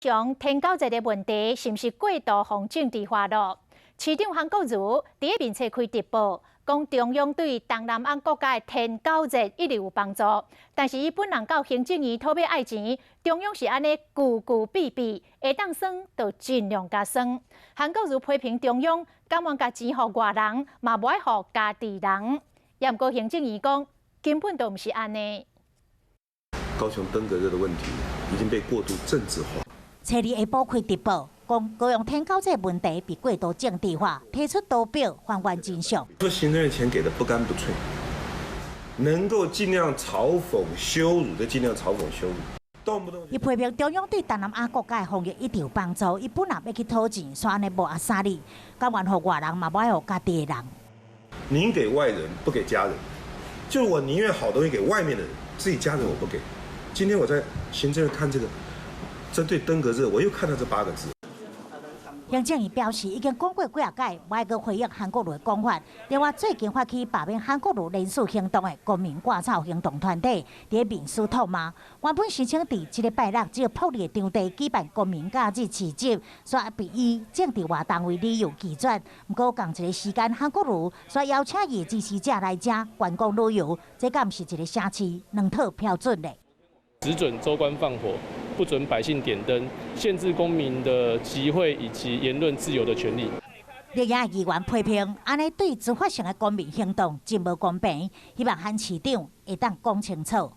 雄天狗節的問題是毋是過度予政治化咯？市長韓國瑜佇咧面冊開直播，講中央對東南亞國家的天狗節一直有幫助，但是伊本人到行政院討欲愛錢，中央是按呢拒拒比比，會當耍就盡量共耍。韓國瑜批評中央甘願共錢予外人，嘛無愛予家己人。也毋過行政院講根本就毋是按呢。高雄登革熱的問題已經被過度政治化。初二下晡開直播，講高雄天狗節問題被過度政治化，提出圖表還原真相。說行政院錢給的不乾不脆，能夠盡量嘲諷羞辱就盡量嘲諷羞辱，動不動。伊批評中央對東南亞國家的防疫一定有幫助，伊本人欲去討錢，煞按呢無阿沙哩，甘願予外人嘛無愛予家己的人。寧給外人，不給家人，就我寧願好東西給外面的人，自己家人我不給。今天我在行政院看這個。針對登革熱，我又看到這八個字。行政院表示，已經講過幾仔擺，無愛閣回應韓國瑜的講法。另外，最近發起罷免韓國瑜連署行動的公民割草行動團體，佇面書唾罵，原本申請佇這禮拜六這個曝日的場地舉辦公民假日市集，煞被以政治活動為理由拒絕。毋過仝一个時間，韓國瑜煞邀請伊的支持者來遮觀光旅遊，這敢毋是一个城市兩套標準咧？只准州官放火，不准百姓點燈，限制公民的集會以及言論自由的權利。綠營議員批評，按呢對自發性的公民行動真無公平，希望韓市長會當講清楚。